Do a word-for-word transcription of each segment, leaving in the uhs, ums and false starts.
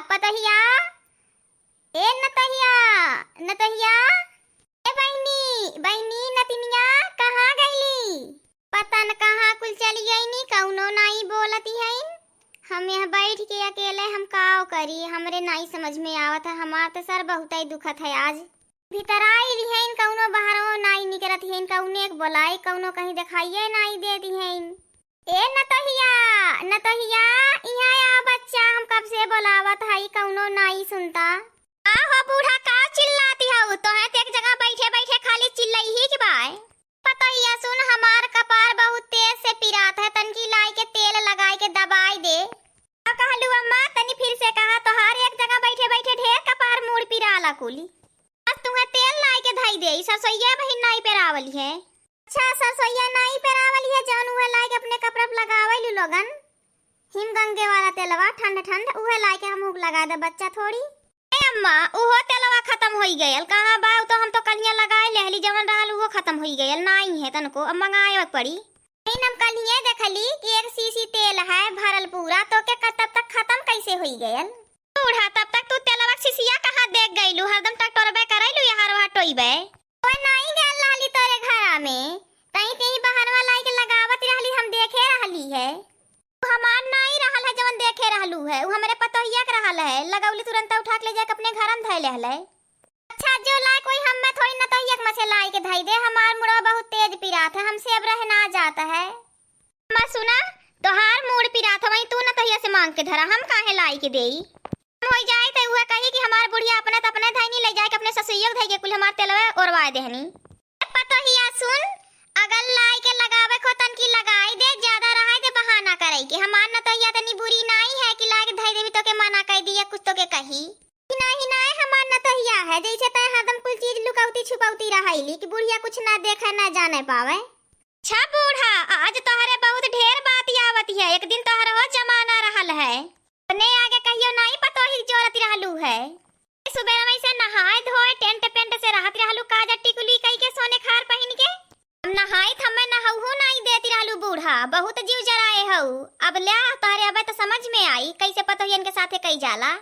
पतोहिया, ए नतोहिया, नतोहिया, ए बहिनी, बहिनी, नतिनिया, कहाँ गइली? पता न कहाँ कुल चली गइनी, कउनो नाई बोलत हइन। हम यहाँ बैठ के अकेले हम काव करी, हमरे नाई समझ में आवत है। हमार त सर बहुतै दुखत है आज। भीतर आइल हइन, कउनो बहरवो नाई निकरत हइन, कउने के बोलाई, कउनो कहीं देखाइए नाई देत हइन। ए नतोहिया, नतोहिया, इहाँ आ बच्चा, हम कब से बोलावत हई, कउनो नाई सुनता। का हो बूढ़ा, का चिल्लाती हऊ? तोहे त एक जगह बैठे बैठे खाली चिल्लइही के बाय। पतोहिया सुन, हमार कपार बहुत तेज से पिरात है, तनकी लाई के तेल लगाई के दबाई दे। का कहलू अम्मा? तनी फिर से कहा, तोहार एक जगह बैठे बैठे ढेर कपार मूड़ पिराला कुली। बस तुहे तेल लाई के धई दे, ई सरसोइया बहिन नाई पेरावली है। अच्छा, सरसोइया नाई पेरावली है, जौन उहे लाई के अपने कपड़ा पे लगावे लू लोगन, हिम गंगे वाला तेलवा, ठंड ठंड, उहे लाई के हमहू के लगा दे बच्चा थोड़ी। ए अम्मा, उहो तेलवा खतम होई गयल। कहाँ बा? उ तो हम तो कलिया लगाए लेहली, जवन रहल उहो खतम होई गयल, नाई है तनको, अब मंगाए पड़ी। बहिन, हम कलिए देखली कि एक शीशी तेल है भरल पूरा, तो के क-, तब तक खतम कैसे होई गयल? बूढ़ा, तब तक तू तेलवा के शीशिया कहाँ देख गइलू? हरदम टकटोरबे करैलू, यहाँ वहाँ टोइबे। ओए नाई गयल रहली तोरे घरा में, तई तेही बहनवा लाई के लगावत रहली, हम देखे रहली है। उ हमार नाई रहल है जवन देखे रहलू है, उ हमरे पतोहिया के रहल है, लगौली तुरंत उठा के ले जाके अपने घर में धै लेहल है। अच्छा, जो लाए कोई हम्मे थोड़ी नतोहिया के मछे लाई के धई दे, हमार मुड़वा बहुत तेज पिरात है, हमसे अब रहे ना जात है। अम्मा सुना, तोहार मूड़ पिरात है, वहीं तू नतोहिया से मांग के धरा, हम काहे लाई के देई? हम होई जाई त उहे कही कि हमार बुढ़िया अपने त अपने धैनी ले जाए के अपने ससुइया के धई के कुल हमार तेलवे ओरवाए देहनी। ए पतोहिया सुन, अगर लाई के लगावे को तन की लगाई दे, ज्यादा रहाई दे बहाना करे के। हमार नतोहिया तनी बुरी नाई है कि लाई के धई देवी तो के मना कर दिया, कुछ तो के कही। हिनाए हिनाए हमार नतोहिया है, जैसे तय हरदम कुल चीज लुकौती छुपौती रहैली कि बुढ़िया कुछ ना देखे ना जाने पावे। अच्छा बूढ़ा, आज तोहरे बहुत ढेर बात आवत है, एक दिन तोहर हो जमाना रहल है। अपने आगे कहियो नाई पतोही जोरत रहलू है। सुबह में से नहाए धोए टेंट पेंट से रहत रहलू, काजर टिकुली कई के सोने खार पहिन के। हम नहाई त हमें नहउहो नाई देती रहलू बूढ़ा, बहुत जीव जराए हऊ। अब ल्या तोहरे अबे तो समझ में आई कैसे पतोहियन के साथे कई जाला।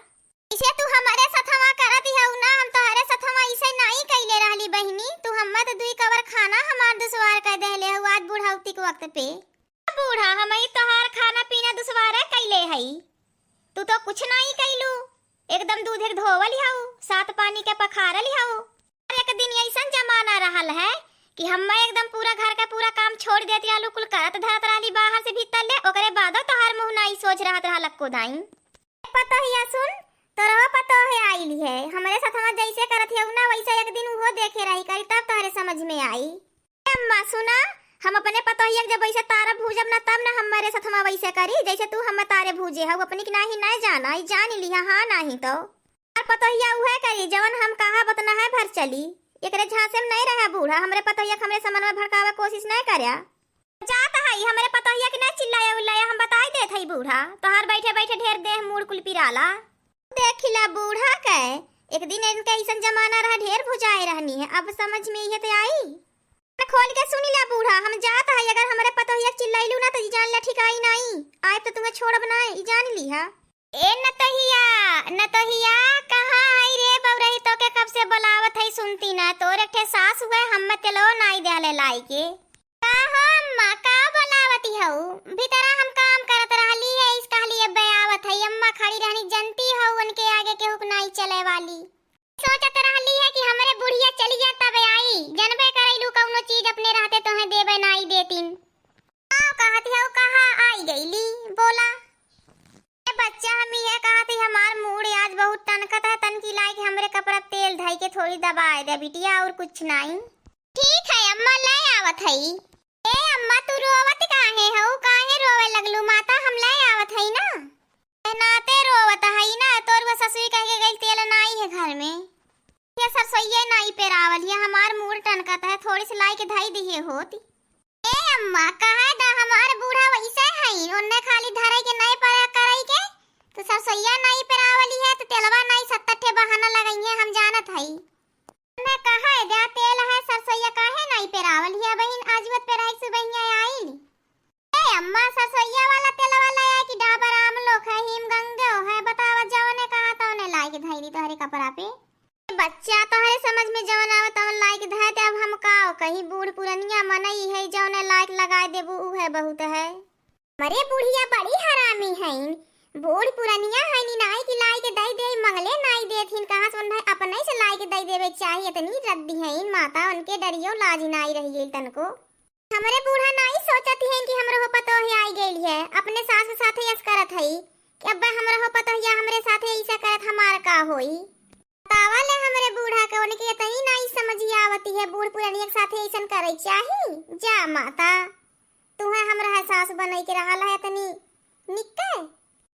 इसे तू हमरे सथवा करत हऊ ना, हम तोहरे सथवा इसे नाई कइले रहली बहिनी। तू हम्मे तो दुई कवर खाना हमार दुश्वार कर देहले हऊ आज बुढ़ौती के वक्त पे। बूढ़ा, हमही तोहार खाना पीना दुश्वारे कइले हई, तू तो कुछ नाई कइलू, एकदम दूध एक धोवल हऊ, सात पानी के पखारल हऊ। और एक दिन ऐसन जमाना रहल है कि हम्मे एकदम पूरा घर का पूरा काम छोड़ देती रहलू, कुल करत धरत रहली बाहर से भीतर ले, ओकरे बादो तोहार मुँह नाई सोच रहत रहल अक्को दाई। पतोहिया सुन, तोरवा पतोह आइली है, हमरे साथ हम जैसे करत हऊ ना वैसे एक दिन उहो देखे रही करी, तब तोहरे समझ में आई। ए अम्मा सुना, हम अपने पतोहिया के जब वैसे तारब भूजब ना तब ना हमरे साथ हम वैसे करी जैसे तू हम तारे भूजे हऊ, अपनी के नाही ना जाना, ई जान लिहा, हाँ नाही तो। और पतोहिया उहे करी जवन हम कहा बतना है भर चली, एकरे झांसे में नहीं रहा बूढ़ा, हमरे पतोहिया के हमरे समन में भड़कावे कोशिश नहीं करया। जात हई, हमरे पतोहिया के ना चिल्लाया उल्लाया, हम बताई देत हई बूढ़ा, तोहार बैठे बैठे ढेर देह मूड़ कुल पिराला। देखिला बूढ़ा के, एक दिन इनके ऐसन जमाना रहा, ढेर भुजाए रहनी है, अब समझ में इहे ते आई। कान खोल के सुनी ला बूढ़ा, हम जात हई, अगर हमरे पतोहिया के चिल्लाइलू ना तो ई जान ले ठिकाई नाई, आए तो तुम्हें छोड़ब ना, ई जान लिहा। ए नतोहिया, नतोहिया, कहाँ हई रे बउरही? तोके कब से बोलावत हई, सुनती ना। तोर एक ठे सास हुए, हम्मे तेलो नाई देहले लाई के। का हो अम्मा, का बोलावती हऊ? भीतरा हम काम करत रहली है, इस कहली अब्बे आवत हई। अम्मा खड़ी रहनी, जनती हऊ उनके आगे केहू के नाई चले वाली। सोचत रहली है कि हमरे बुढ़िया चली जा तबे आई, जनबे करैलू कउनो चीज अपने रहते तोहे देबे नाई देतीन। का कहत हऊ, कहाँ आई गईली? बोला। ए बच्चा, हम इहे कहत ही, हमार मूड़ आज बहुत टनकत है, तनकी लाई के हमरे कपड़ा पे तेल धई के थोड़ी दबाए दे बिटिया, और कुछ नाई। ठीक है अम्मा, ले आवत हई। ए अम्मा, तू रोवत काहे हऊ? काहे रोवे लगलू माता? हम ले आवत हई ना। ए नाते रोवत हई ना, तोर वो ससुई कह के गई तेल नाई है घर में। ये सरसोइये नाई पेरावल, ये हमार मूड़ टनकत है, थोड़ी सी लाई के धई दिए होती। ए अम्मा, कहे दा हमार बूढ़ा वैसे हई, ओन्ने खाली धरे के नाई पर करई के, तो सरसोइया नाई पेरावली है, तो तेलवा नाई सत्तर ठे बहाना लगई है, हम जानत हई। ओन्ने कहे दा तेल है, सरसोइया काहे नाई पेरावली है, बहिन आज मत पेराई सुबहिया आई। ए अम्मा, सरसोइया वाला तेलवा ले आए कि डाबर आमलो है, हिम गंगो है, बतावा जौने कहा मेरी तोहरे कपड़ा पे। बच्चा, तोहरे समझ में जवन आवे तवन लाइक धै दे। अब हम का कही, बूढ़ पुरनिया मनई है, जौने लाइक लगाए देबू उहे बहुत है। हमरे बुढ़िया बड़ी हरामी हईन, बूढ़ पुरनिया हईन, नाई की लाइक दई दे, मंगले नाई देथिन, कहाँ से उन्हें अपने से लाइक दई देवे के चाही, इतनी रद्दी हईन माता, उनके डरियो लाज नाई रहि गइल तनको। हमरे बूढ़ा नाई सोचत हईन कि हमरो पतोह आई गइल है, अपने सास के साथे यस करत हई कि अब्बे हमरो पतोहिया हमरे साथे ऐसा करत हमार का होई। बतावा ले हमरे बूढ़ा के, उनके इतनी नाई समझिया आवती है, बूढ़ पुरनिया के साथे ऐसन करे चाही? जा माता, तुहे हमरा है सास बनई के रहल है इतनी निक्के।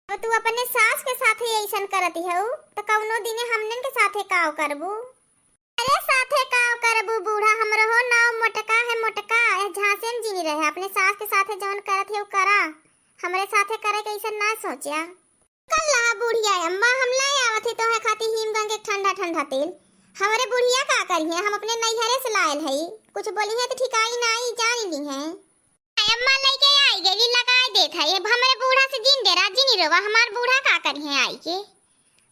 अब तू अपने सास के साथे ऐसन करती हऊ, त कौनो दिने हमनन के साथे काव करबू? अरे साथे काव करबू बूढ़ा, हमरो नाव मोटका है, मोटका, ए झांसे में जिनी रहे, अपने सास के साथे जवन करत है उ करा, हमरे साथे करे के ऐसन ना सोचा। कल रहा बुढ़िया अम्मा, हम ले आवत ही तोहे खातिर हिमगंग के ठंडा ठंडा तेल। हमरे बुढ़िया का करिहे, हम अपने नैहरे से लायल हई, कुछ बोलिहे त ठिकाई नाई, जान लीहे। अम्मा लइके आई गइली, लगाई देत है। अब हमरे बूढ़ा से जिन डेरा, जिनी रोवा, हमार बूढ़ा का करिहे आई के?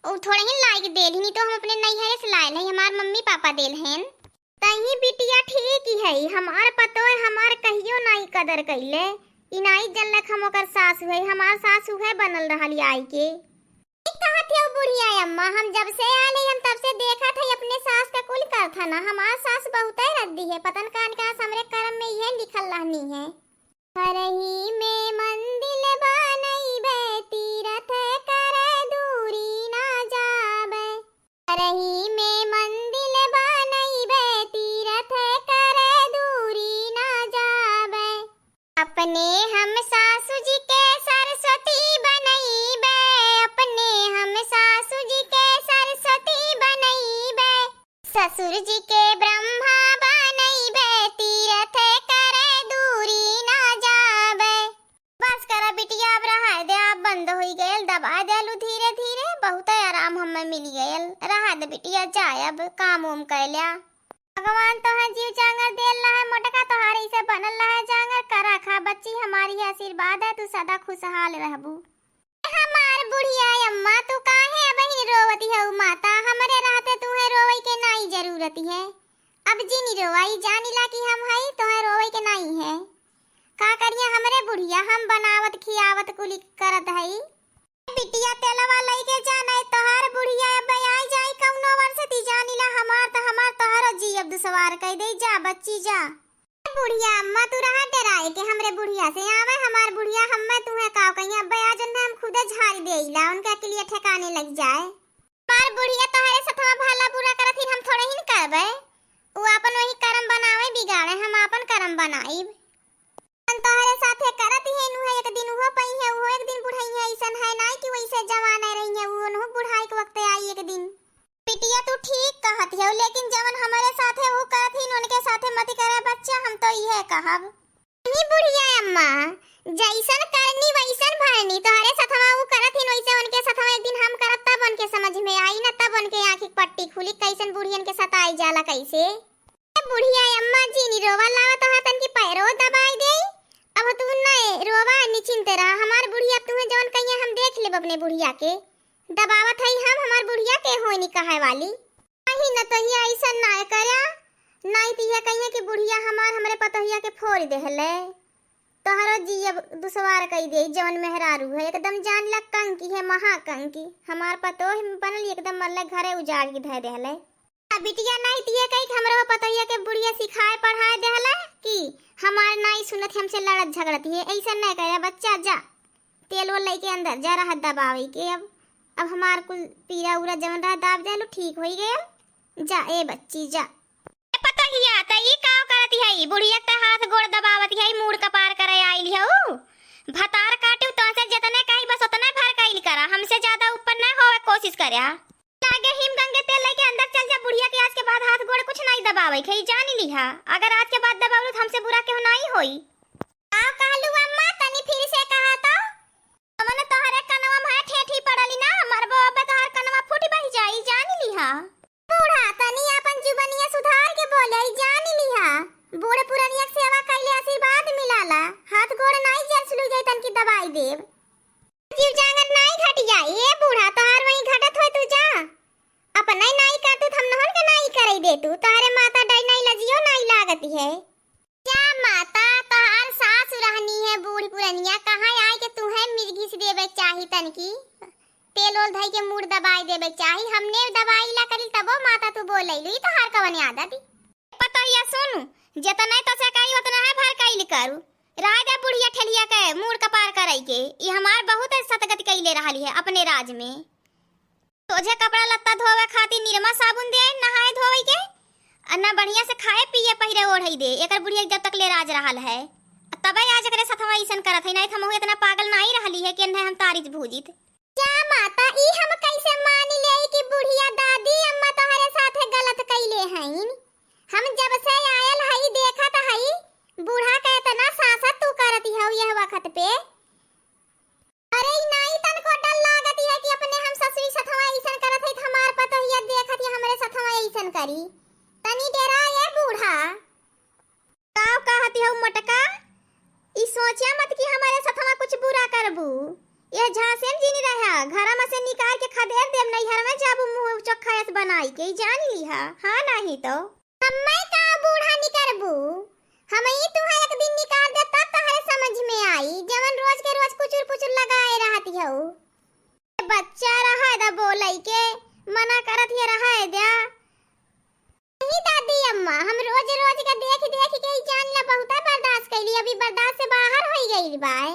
उ थोड़े ही लाइक देल ही, नहीं तो हम अपने नैहरे से लायल है, हमार मम्मी पापा देल हैं। तही बिटिया ठीक ही है, हमार पतोह हमार कहियो नाई कदर कइले, ई नाई जनलक हम ओकर सासु है, हमार सासु है बनल रहल आई के। ठीक कहत हऊ बुढ़िया अम्मा, हम जब से आले हम तब से देखत हई अपने सास का कुल करथना। हमार सास बहुते रद्दी है, पतन कान का हमरे करम में इहे लिखल रहनी है। घरही में मंदिल बनइबे, तीरथ करे दूरी ना जाबे। घरही में मंदिल बनइबे, तीरथ करे दूरी ना जाबे। अपने हम सासु जी के सरस्वती बनइबे, अपने हम सासु जी के सरस्वती बनइबे। ससुर जी के ब्रह्मा बनइबे, तीरथ करे दूरी ना जाबे। बस करा बिटिया, अब रहा दे, आप बंद होई गयल, दबा देलू धीरे धीरे, बहुते आराम हमें मिल गयल। रहा दे बिटिया, जा अब काम उम कर ल्या। भगवान तोहे जीव जांगर देल रहे मोटका, तोहार इसे बनल रहे जांगर, करा खा बच्ची, हमारी आशीर्वाद है, तू सदा खुशहाल रहबू। हमार बुढ़िया अम्मा, तू काहे अबहिन रोवती हऊ माता? हमरे रहते तुहे रोवई के नाई जरूरत है। अब जिनी रोवाई, जानिला कि हम हई, तुहे रोवई के नाई है। का करिया हमरे बुढ़िया, हम बनावत खियावत कुली करत हई। बिटिया तेलवा लइके जा, नाई तोहार बुढ़िया अब आई जाई कौनो वर्ष ती, जानिला हमार त हमार, तोहरो जी अब दुसवार कई दे। जा बच्ची जा। बुढ़िया अम्मा, तू रहा डेराए के, हमरे बुढ़िया से आवे, हमार बुढ़िया हम्मे तुहे काव कहिया, अब्बे आज उन्हें हम खुदे झाड़ी देइला, उनके अकिलिया ठिकाने लग जाए। हमार बुढ़िया तोहरे सथवा भला बुरा करत ही, हम थोड़े ही न करबे। उ आपन वही करम बनावे बिगाड़े, हम आपन करम बनाइब। हम तोहरे साथे करत ही नु है, एक दिन उहो पई है, उहो एक दिन बुढ़ई है, ऐसन है नाई कि वैसे जवान रही है, उहो बुढ़ाई के वक्त आई एक दिन। बिटिया, तू ठीक कहत हऊ, लेकिन जवन हमरे साथे ऊ करत हीन, उनके साथे मत करे बच्चा, हम तो इहे कहब। नहीं बुढ़िया अम्मा, जैसन करनी वैसन भरनी, तोहरे साथवा ऊ करत हीन, वैसे उनके साथवा एक दिन हम करब, तब उनके समझ में आई ना, तब उनके आँखी के पट्टी खुली, कैसन बुढ़ियन के सताई जाला कैसे। ए बुढ़िया अम्मा, जिनी रोवा, लावा तोहार तनकी पैरो दबाई देई। अब तू नए रोवा, निचिंत रहा, हमार बुढ़िया तुहे जवन कहिया हम देख लेब अपने बुढ़िया के। दबावत हई हम, हमार बुढ़िया के होई नी कहे वाली। नहीं न तो ये ऐसा ना करया, नहीं तो ये कहिए कि बुढ़िया हमार हमरे पतोहिया के फोड़ देहले। तोहरो जी अब दुसवार कई दे, जवन मेहरारू है एकदम जान ला कंकी है, महाकंकी। हमार पतोह बनल एकदम मरले घरे उजाड़ के धर देहले। आ बिटिया नहीं तो ये कही कि हमरो पतोहिया के बुढ़िया सिखाए पढ़ाए देहले कि हमार नाई सुनत हमसे लड़त झगड़त है, ऐसा नहीं करे बच्चा जा। तेल ओल लइके अंदर जा, रहा दबावे के। अब, अब हमार कुल पीरा उरा जवन रहा दाब देलू, ठीक होई गयल। जा ए बच्ची जा। ए पतोहिया, त ई का करत हई? बुढ़िया के त हाथ गोड़ दबावत हई, मूड़ कपार करे आइल हऊ। भतार काटू तोहसे जतने कही बस ओतने भर कइल करा, हमसे ज्यादा ऊपर न होवे कोशिश करया। लागे हिम गंगे तेल लइके अंदर चल जा, बुढ़िया के आज के बाद हाथ गोड़ कुछ नहीं दबावे के, जान लिहा। अगर आज के बाद दबावलू त हमसे बुरा केहू नहीं होई। का कहलू अम्मा, तनी फिर से कहा तो। हमन तोहरे कनवा में ठेठी पड़ली ना, मरबो अबे तोहर कनवा फूट बह जाई, जान लिहा। बूढ़ा, तनी अपन जुबनिया सुधार के बोले, जान लिहा। बूढ़ पुरनिया के सेवा कइले आशीर्वाद मिलाला, हाथ गोड़ नाई जर सुलू जाई तनकी दबाई देब। जीव जांगर नाई घट जाई, ए बूढ़ा, तोहार वहीं घटत होय तू जा। तेल ओल धई के मूड़ दबाई देबे चाही। हमने दबाई ला करिल तबो माता तू बोलैलू, ई तोहार कवन आदत ई? पतोहिया सुन, जेतनै तोसे कही ओतनै भर कइल करू। रहे दे बुढ़िया ठेलिया के मूड़ कपार करई के, ई हमार बहुत सतगति कइले रहली है अपने राज में। सोझे कपड़ा लत्ता धोवे खातिर निरमा साबुन दे आई नहाए धोवे के, आ ना बढ़िया से खाए पिए पहिरे ओढ़ई दे। एकर बुढ़िया जब तक ले राज रहल है, तबे आज एकरे सथवा अइसन करत है, नहीं त हमहू इतना पागल नाई रहली है कि एन्हे हम तारिज भूजित। जा माता, ई हम कैसे मान लेई कि बुढ़िया दादी अम्मा तोहरे साथे गलत कइले हईन? हम जब से आयल हई देखत हई, बूढ़ा के इतना सासत तू करती हऊ यह वक्त पे। अरे, ई नाई तनको डर लागत है कि अपने हम ससुरी सथवा अइसन करत है, त हमार पतोहिया देखत है हमरे सथवा अइसन करी। तनी डेरा ए बूढ़ा। काव कहती हऊ मोटका? ई सोचा मत कि हमरे सथवा कुछ बुरा करबू। यह झांसे में जिन रहा, घरा में से निकाल के खदेर देब, नैहर में जाबू मुंह चोखा ऐस बनाई के, ई जान लिहा। हाँ, नहीं तो। हम्मे का बूढ़ा निकरबू? हमई तुहे एक दिन निकाल दे, तब तोहरे समझ में आई, जवन रोज के रोज कुचुर पुचुर लगाए रहती हऊ। बच्चा रहे दा बोलई के, मना करत ये रहे द्या। नहीं दादी अम्मा, हम रोज रोज के देख देख के ई जान ला बहुते बर्दाश्त कइली, अभी बर्दाश्त से बाहर होई गइल बाय।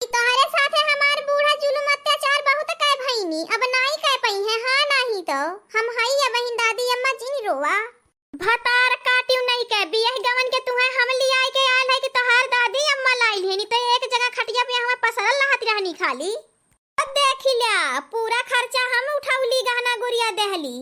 ई तोहरे साथे हमार बूढ़ा जुलुम अत्याचार बहुत कै भइनी, अब नाई कै पइहें, हाँ नाहीं तो। हम हई अबहिन दादी अम्मा, जिन रोवा। भतार काटिउ नहीं कै, बियाह गवन के तुहें हम लियाई के आयल है कि तोहार दादी अम्मा लाइल है, नहीं तो एक जगह खटिया पे हमें पसरल रहत रहनी खाली। अब देखी ल्या, पूरा खर्चा हम उठौली, गहना गुरिया देहली।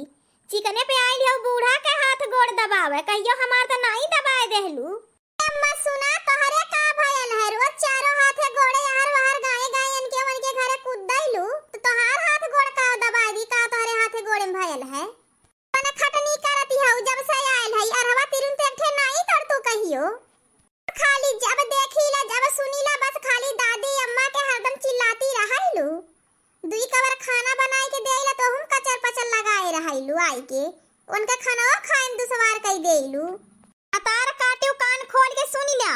चिकने पे आइल हो बूढ़ा के हाथ गोड़ दबावे, कहियो हमार त नाई दबाए देहलू। अम्मा सुना, तोहरे का भयल है? रोज चारों हाथे गोड़े अहर वहर गाए गाए इनके उनके घरे कूद दैलू, त तोहार हाथ गोड़ का दबाए दी, का तोहरे हाथे गोड़े में भयल है? मने खटनी करती हऊ, जब से आयल है, अरहवा तिरुन ते एक ठे नाई तोड़ तू कहियो। खाली जब देखीला, जब सुनीला, बस खाली दादी अम्मा के हरदम चिल्लाती रहैलू। दुई कवर खाना बनाई के देला तो हम कचर पचर लगाए रहैलू आई के। उनका खाना खाए दुसवार कई देलू। अतार काटिउ कान खोल के सुनीला,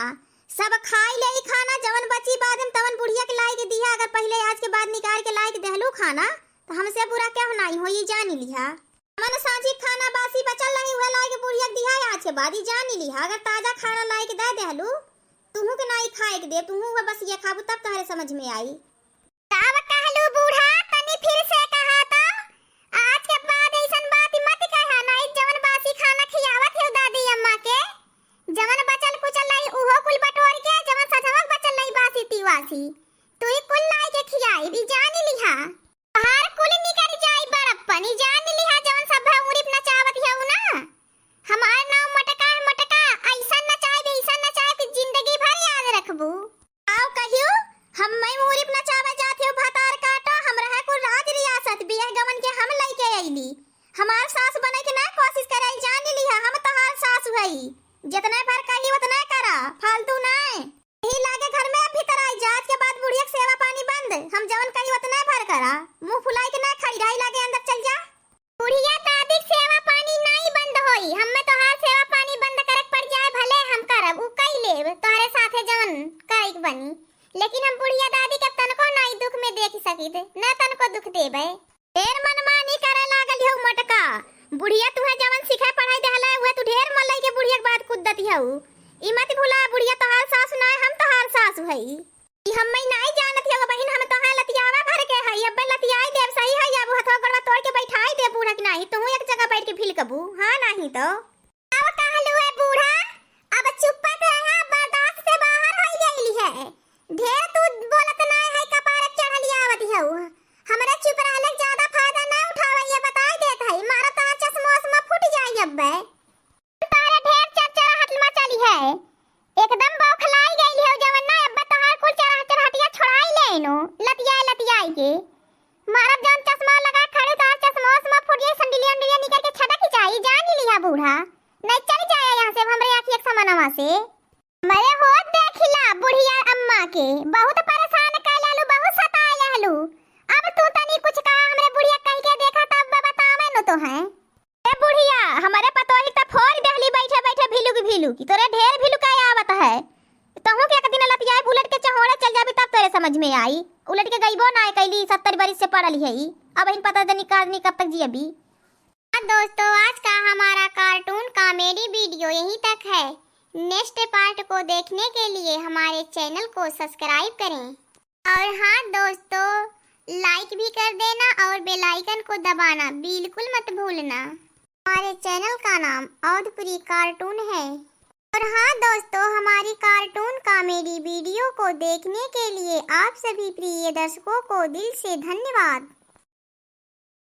सब खाई ले ई खाना, जवन बची बाद में तवन बुढ़िया के लाई के दिहा। अगर पहिले आज के बाद निकाल के लाई के देहलू खाना, तो हमसे बुरा केहू नाई होई, जानी लिहा। हमन साँझी खाना बासी बचल रही, उहे लाइके बुढ़िया के दिहा, आज के बाद ई जानी लिहा, अगर ताजा खाना लाइके दे देहलू, तुहू के नाई खाए के दे, तुहू उहे बसिया खाबू, तब तोहरे समझ में आई। तब कहलू बूढ़ा, तनी फिर से कहा तो, आज के बाद अइसन बात मत कहा, नाई जवन बासी खाना खियावत हो दादी अम्मा के, जवन बचल कुचल रही उहो कुल बटोर के, जवन सझवक बचल रही बासी तिवासी, तू ही कुल लाइके खियाई, ई जानी लिहा। तोहार कुल निकर जाई बड़प्पन, ई जान लिहा जवन सब है उड़ीप नचावत हऊ ना। हमार नाम मोटका है, मोटका, अइसन नचाइब, अइसन नचाइब कि जिंदगी भर याद रखबू। आओ कहियो, हम मैं उड़ीप नचावे जात हऊ, भतार काटो, हम रहे कुल राज रियासत, बियाह गवन के हम लइके अइली। हमार सास बने के ना कोशिश करे, जान लिहा, हम तोहार सास हई। जितने भर कही उतने करा, फालतू नाय। यही लागे घर में भीतर आई जा, आज के बाद बुढ़िया के सेवा पानी बंद। हम जवन कही ओतने भर करा, मुंह फुलाई के ना खड़ी रही, लागे अंदर चल जा। बुढ़िया दादी के सेवा पानी नाई बंद होई, हम्मे तोहार सेवा पानी बंद करे के पड़ जाए भले हम करब, उ कई लेब तोहरे साथे जवन करे के बनी, लेकिन हम बुढ़िया दादी के तनको नाई दुख में देख सकित, न तनको दुख देबे। ढेर मनमानी करे लागल हऊ मोटका। बुढ़िया तुहे जवन सिखाए पढ़ाई देहले, उहे तू ढेर मलई के बुढ़िया के बात कुद्दत हऊ। ई मत भुला, बुढ़िया तोहार सासु नाय, हम तोहार सासु हई। ई हम्मे नाई जानत हऊ बहिन, हम तोहार लतियावा भर के हई। अब्बे लतियाई देब, सही हई, अब हथवा गोड़वा तोड़ के बैठाई देब बूढ़ा के, नाही तुहू एक जगह बैठ के भिलकबू, हाँ नाही तो। अब कहलू है बूढ़ा, अब चुप्पत रहा, बर्दाश्त से बाहर होई गइली है। ढेर तू बोलत नाय है, कपार चढ़ल आवत हऊ। हमरा चुप रहले के ज्यादा फायदा ना उठावे, ये बताई देत है, मारा तोहार चश्मा उश्मा फूट जाई अब्बे। तोहरे ढेर चरचराहट मचली है, एकदम बौखलाई गइली हो जवन ना, अब्बे तोहार कुल चरह चरहटिया छोड़ाई लेनु, लतियाई लतियाई के। मारब जौन चश्मा लगा खड़े, तोहार चश्मा उश्मा फूट जाई, संडिलिया उंडिलिया निकर के छटक जाई, जान लिहा बूढ़ा। नहीं चल जाए यहाँ से, अब हमरे आँखी एक समानवा से। मरे होत देखिला बुढ़िया अम्मा के, बहुत परेशान कइ लेलू, बहुत सताए लेलू। अब तू तनी कुछ कहा हमरे बुढ़िया कहि के देखा, तब बतावे नु तोहे। ए बुढ़िया, हमरे पतोही त फोड़ देहली बैठे बैठे भिलुक भिलुक, तोरे ढेर भिलुकाए आवत है। तहूँ के एक दिन लतियाए बुलेट के चहोड़े चल जाबी, तब तोरे समझ में आई। उलट के गईबो ना कैली, सत्तर बरिस से पड़ल है ई। अब इन पता नहीं का नहीं कब तक जियबी। हाँ दोस्तों, आज का हमारा कार्टून कॉमेडी वीडियो यहीं तक है। नेक्स्ट पार्ट को देखने के लिए हमारे चैनल को सब्सक्राइब करें। और हाँ दोस्तों, लाइक भी कर देना और बेल आइकन को दबाना बिल्कुल मत भूलना। हमारे चैनल का नाम अवधपुरी कार्टून है। और हाँ दोस्तों, हमारी कार्टून कॉमेडी वीडियो को देखने के लिए आप सभी प्रिय दर्शकों को दिल से धन्यवाद।